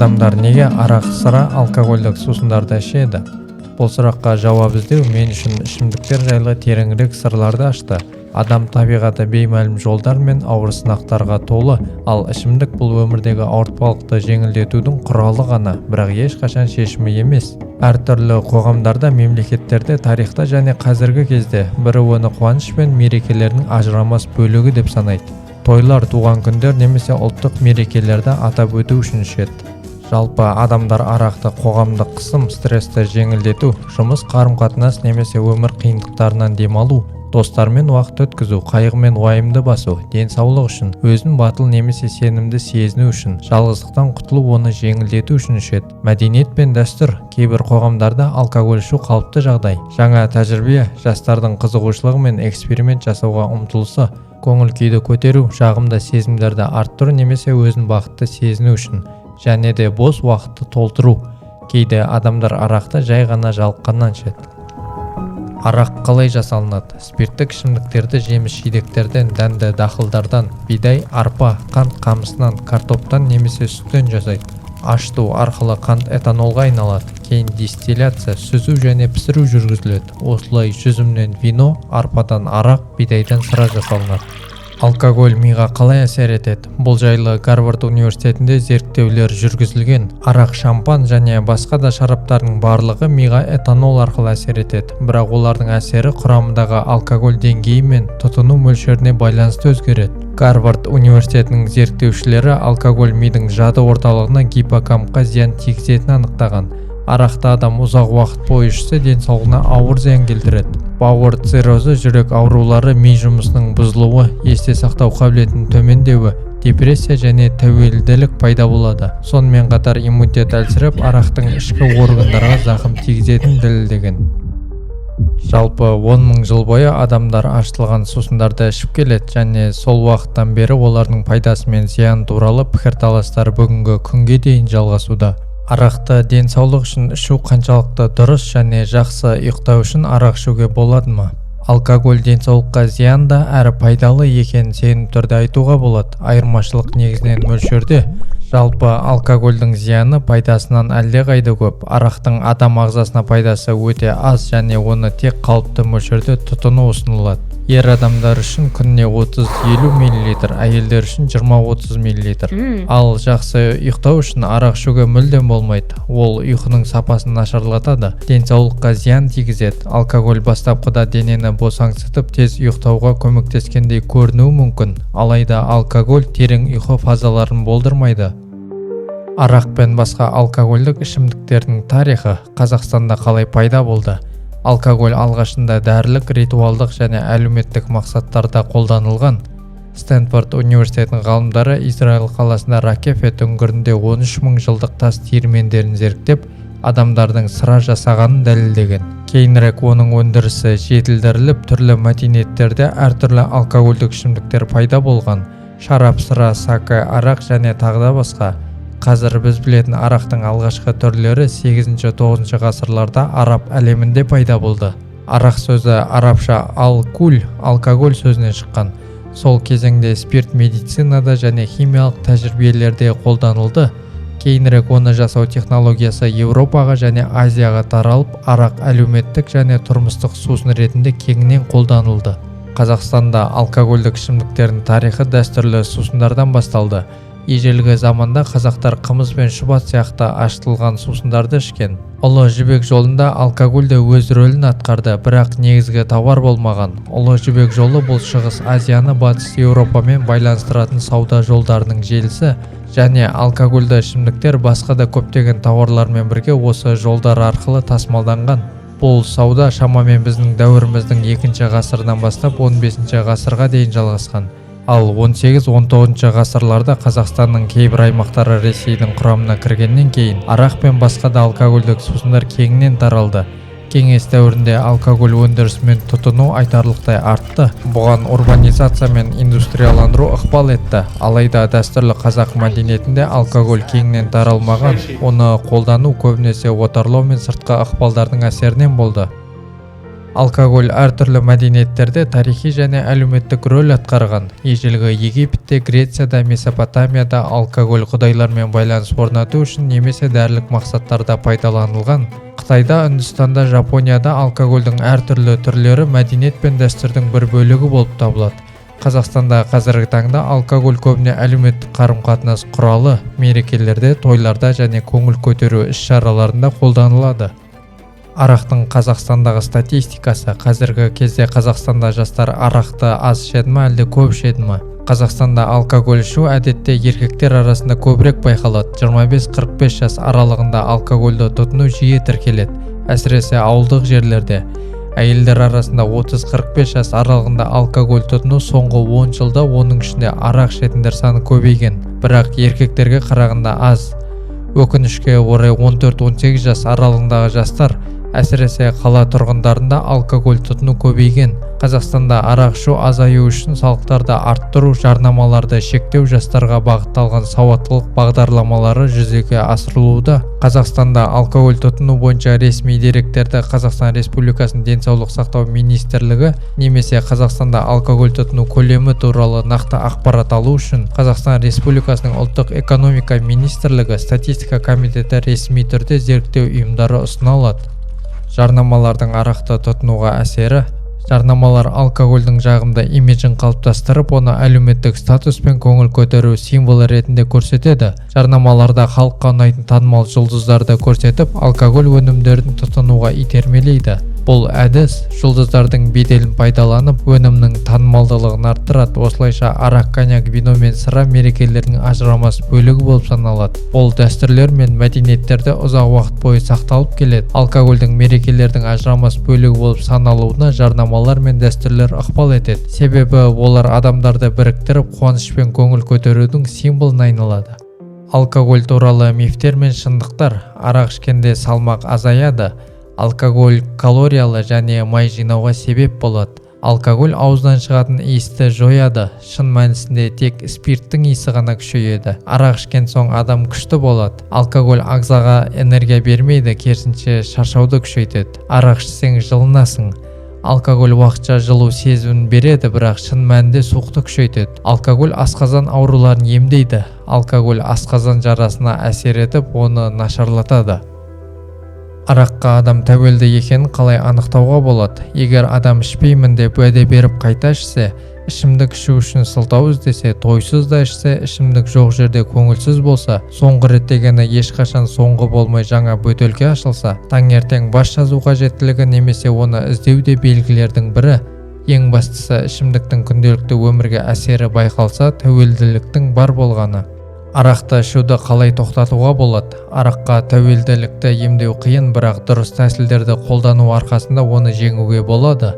Адамдар неге арақ, сыра, алкогольдік сусындарды ішеді? Бұл сұраққа жауап іздеу мен үшін ішімдіктер жайлы тереңірек сырларды ашты. Адам табиғаты беймәлім жолдар мен ауыр сынақтарға толы, ал ішімдік бұл өмірдегі ауыртпалықты жеңілдетудің құралы ғана, бірақ ешқашан шешімі емес. Әртүрлі қоғамдарда, мемлекеттерде, тарихта және қазіргі кезде бірі оны қуаныш пен мерекелердің ажырамас бөлігі деп санайды. Тойлар, туған күндер немесе ұлттық мерекелерді атап өту үшін ішеді. Жалпы адамдар арақты қоғамдық қысым, стрессті жеңілдету, жұмыс, қарым-қатынас немесе өмір қиындықтарынан демалу, достармен уақыт өткізу, қайғы мен уайымды басу, денсаулық үшін, өзін батыл немесе сенімді сезіну үшін, жалғыздықтан құтылу, оны жеңілдету үшін ішеді. Мәдениет пен дәстүр: кейбір қоғамдарда алкоголь ішу қалыпты жағдай. Жаңа тәжірибе: жастардың қызығушылығы мен эксперимент жасауға ұмтылысы, көңіл күйді көтеру, жағымды сезімдерді арттыру немесе өзін бақытты сезіну үшін және де бос уақытты толтыру. Кейде адамдар арақты жай ғана жалыққаннан ішеді. Арақ қалай жасалынады? Спирттік ішімдіктерді жеміс жидектерден, дәнді дақылдардан, бидай, арпа, қант қамысынан, картоптан немесе сүттен жасайды. Ашыту арқылы қант этанолға айналады. Кейін дистилляция, сүзу және пісіру жүргізіледі. Осылай жүзімнен вино, арпадан арақ, бидайдан сыра жасалынады. Алкоголь миға қалай әсер етеді? Бұл жайлы Гарвард университетінде зерттеулер жүргізілген. Арақ, шампан және басқа да шараптардың барлығы миға этанол арқылы әсер етеді, бірақ олардың әсері құрамындағы алкоголь деңгейі мен тұтыну мөлшеріне байланысты өзгереді. Гарвард университетінің зерттеушілері алкоголь мидың жады орталығына, гиппокампқа зиян тигізетінін анықтаған. Арақты адам ұзақ уақыт бойы ішсе, денсаулығына ауыр зиян келтіреді: бауыр циррозы, жүрек аурулары, ми жұмысының бұзылуы, есте сақтау қабілетінің төмендеуі, депрессия және тәуелділік пайда болады. Сонымен қатар иммунитет әлсіреп, арақтың ішкі органдарға зақым тигізетінін дәлелдеген. Жалпы 10 000 жыл бойы адамдар ашытылған сусындарды ішіп келеді және сол уақыттан бері олардың пайдасы мен зияны туралы пікірталастар бүгінгі күнге дейін жалғасуда. Арақты денсаулық үшін ішу қаншалықты дұрыс және жақсы ұйықтау үшін арақ ішуге болады ма? Алкоголь денсаулыққа зиян да әрі пайдалы екенін сенімді түрде айтуға болады. Айырмашылық негізінен мөлшерде. Жалпы алкогольдің зияны пайдасынан әлдеқайда көп. Арақтың адам ағзасына пайдасы өте аз және оны тек қалыпты мөлшерде тұтыну ұсынылады. Ер адамдар үшін күніне 30-50 мл, әйелдер үшін 20-30 мл. Ал жақсы ұйықтау үшін арақ ішуге мүлдем болмайды. Ол ұйқының сапасын нашарлатады, денсаулыққа зиян тигізеді. Алкоголь бастапқыда денені босаңсытып, тез ұйықтауға көмектескендей көрінуі мүмкін. Алайда алкоголь терең ұйқы фазаларын болдырмайды. Арақ пен басқа алкогольдік ішімдіктердің тарихы Қазақстанда қалай пайда болды? Алкоголь алғашында дәрілік, ритуалдық және әлеуметтік мақсаттарда қолданылған. Стэнфорд университетінің ғалымдары Израиль қаласында Ракефе үңгірінде 13 мың жылдық тас диірмендерін зерттеп, адамдардың сыра жасағанын дәлелдеген. Кейінірек оның өндірісі жетілдіріліп, түрлі мәдениеттерде әртүрлі алкогольдік ішімдіктер пайда болған: шарап, сыра, сакэ, арақ және тағы да басқа. Қазір біз білетін арақтың алғашқы түрлері 8-9 ғасырларда араб әлемінде пайда болды. Арақ сөзі арабша ал-кул, алкоголь сөзінен шыққан. Сол кезеңде спирт медицинада және химиялық тәжірибелерде қолданылды. Кейінірек оны жасау технологиясы Еуропаға және Азияға таралып, арақ әлеуметтік және тұрмыстық сусын ретінде кеңінен қолданылды. Қазақстанда алкогольдік ішімдіктердің тарихы дәстүрлі сусындардан басталды. Ежелгі заманда қазақтар қымыз бен шұбат сияқты ашытылған сусындарды ішкен. Ұлы жібек жолында алкоголь де өз рөлін атқарды, бірақ негізгі тауар болмаған. Ұлы жібек жолы – бұл Шығыс Азияны Батыс Еуропамен байланыстыратын сауда жолдарының желісі және алкогольді ішімдіктер басқа да көптеген тауарлармен бірге осы жолдар арқылы тасымалданған. Бұл сауда шамамен біздің дәуіріміздің екінші ғасырынан бастап 15 ғасырға дейін жалғасқан. Ал 18-19 ғасырларда Қазақстанның кейбір аймақтары Ресейдің құрамына кіргеннен кейін арақ пен басқа да алкогольдік сусындар кеңінен таралды. Кеңес дәуірінде алкоголь өндірісі мен тұтыну айтарлықтай артты. Бұған урбанизация мен индустрияландыру ықпал етті. Алайда дәстүрлі қазақ мәдениетінде алкоголь кеңінен таралмаған. Оны қолдану көбінесе отарлау мен сыртқы ықпалдардың әсерінен болды. Алкоголь әртүрлі мәдениеттерде тарихи және әлеуметтік рөл атқарған. Ежелгі Египетте, Грецияда, Месопотамияда алкоголь құдайлармен байланыс орнату үшін немесе дәрілік мақсаттарда пайдаланылған. Қытайда, Үндістанда, Жапонияда алкогольдің әртүрлі түрлері мәдениет пен дәстүрдің бір бөлігі болып табылады. Қазақстанда қазіргі таңда алкоголь көбіне әлеуметтік қарым-қатынас құралы, мерекелерде, тойларда және көңіл көтеру іс-шараларында қолданылады. Арақтың Қазақстандағы статистикасы. Қазіргі кезде Қазақстанда жастар арақты аз ішеді ма, әлде көп ішеді ма? Қазақстанда алкоголь ішу әдетте еркектер арасында көбірек байқалады. 25-45 жас аралығында алкогольді тұтыну жиі тіркеледі, әсіресе ауылдық жерлерде. Әйелдер арасында 30-45 жас аралығында алкоголь тұтыну соңғы 10 жылда, оның ішінде арақ ішетіндер саны көбейген, бірақ еркектерге қарағанда аз. Өкінішке орай, 14-18 жас аралығындағы жастар, әсіресе қала тұрғындарында алкоголь тұтыну көбейген. Қазақстанда арақ ішу азаю үшін салықтарды арттыру, жарнамаларды шектеу, жастарға бағытталған сауаттылық бағдарламалары жүзеге асырылуда. Қазақстанда алкоголь тұтыну бойынша ресми деректерді Қазақстан Республикасының Денсаулық сақтау министрлігі немесе Қазақстанда алкоголь тұтыну көлемі туралы нақты ақпарат алу үшін Қазақстан Республикасының Ұлттық экономика министрлігі, Статистика комитеті ресми түрде зерттеу ұйымдары ұсына алады. Жарнамалардың арақты тұтынуға әсері. Жарнамалар алкогольдің жағымды имиджін қалыптастырып, оны әлеуметтік статус пен көңіл көтеру символы ретінде көрсетеді. Жарнамаларда халыққа ұнайтын танымал жұлдыздарды көрсетіп, алкоголь өнімдерін тұтынуға итермелейді. Бұл әдіс жұлдыздардың беделін пайдаланып, өнімнің танымалдылығын арттырады. Осылайша арақ, коньяк, вино мен сыра мерекелердің ажырамас бөлігі болып саналады. Бұл дәстүрлер мен мәдениеттерде ұзақ уақыт бойы сақталып келеді. Алкогольдің мерекелердің ажырамас бөлігі болып саналуына жарнамалар мен дәстүрлер ықпал етеді, себебі олар адамдарды біріктіріп, қуаныш пен көңіл көтерудің символына айналады. Алкоголь туралы мифтер мен шындықтар. Арақ ішкенде салмақ азаяды. Алкоголь калориялы және май жинауға себеп болады. Алкоголь ауыздан шығатын иісті жояды. Шын мәнісінде тек спирттің иісі ғана күшейеді. Арақ ішкен соң адам күшті болады. Алкоголь ағзаға энергия бермейді, керісінше шаршауды күшейтеді. Арақ ішсең, жылынасың. Алкоголь уақытша жылу сезімін береді, бірақ шын мәнінде суықты күшейтеді. Алкоголь асқазан ауруларын емдейді. Алкоголь асқазан жарасына әсер етіп, оны нашарлатады. Араққа адам тәуелді екенін қалай анықтауға болады? Егер адам ішпеймін деп уәде беріп, қайта ішсе, ішімдік ішу үшін сылтау іздесе, тойсыз да ішсе, ішімдік жоқ жерде көңілсіз болса, соңғы рет дегені ешқашан соңғы болмай, жаңа бөтелке ашылса, таңертең бас жазу қажеттілігі немесе оны іздеу де белгілердің бірі. Ең бастысы, ішімдіктің күнделікті өмірге әсері байқалса, тәуелділіктің бар болғаны. Арақты ішуді қалай тоқтатуға болады? Араққа тәуелділікті емдеу қиын, бірақ дұрыс тәсілдерді қолдану арқасында оны жеңуге болады.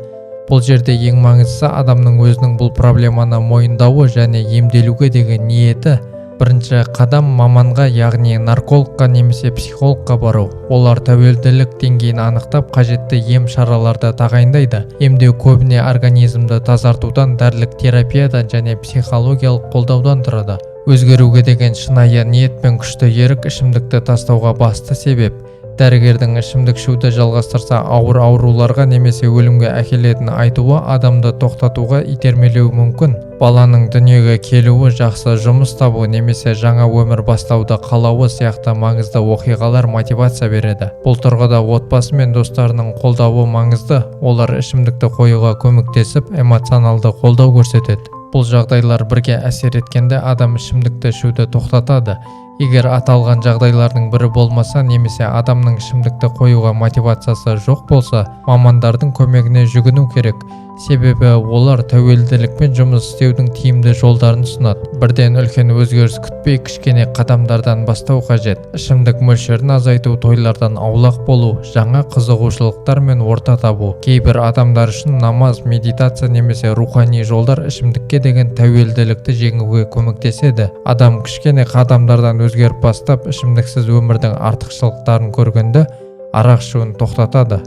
Бұл жерде ең маңыздысы – адамның өзінің бұл проблеманы мойындауы және емделуге деген ниеті. Бірінші қадам – маманға, яғни наркологқа немесе психологқа бару. Олар тәуелділік деңгейін анықтап, қажетті ем шараларды тағайындайды. Емдеу көбіне организмді тазартудан, дәрілік терапиядан және психологиялық қолдаудан тұрады. Өзгеруге деген шынайы ниет пен күшті ерік – ішімдікті тастауға басты себеп. Дәрігердің ішімдік ішуді жалғастырса, ауыр ауруларға немесе өлімге әкелетінін айтуы адамды тоқтатуға итермелеуі мүмкін. Баланың дүниеге келуі, жақсы жұмыс табу немесе жаңа өмір бастауды қалауы сияқты маңызды оқиғалар мотивация береді. Бұл тұрғыда отбасы мен достарының қолдауы маңызды. Олар ішімдікті қоюға көмектесіп, эмоционалды қолдау көрсетеді. Бұл жағдайлар бірге әсер еткенде, адам ішімдікті ішуді тоқтатады. Егер аталған жағдайлардың бірі болмаса немесе адамның ішімдікті қоюға мотивациясы жоқ болса, мамандардың көмегіне жүгіну керек, себебі олар тәуелділікпен жұмыс істеудің тиімді жолдарын ұсынады. Бірден үлкен өзгеріс күтпей, кішкене қадамдардан бастау қажет: ішімдік мөлшерін азайту, тойлардан аулақ болу, жаңа қызығушылықтар мен орта табу. Кейбір адамдар үшін намаз, медитация немесе рухани жолдар ішімдікке деген тәуелділікті жеңуге көмектеседі. Адам кішкене қадамдардан өзгеріп бастап, ішімдіксіз өмірдің артықшылықтарын көргенде, арақ ішуін тоқтатады.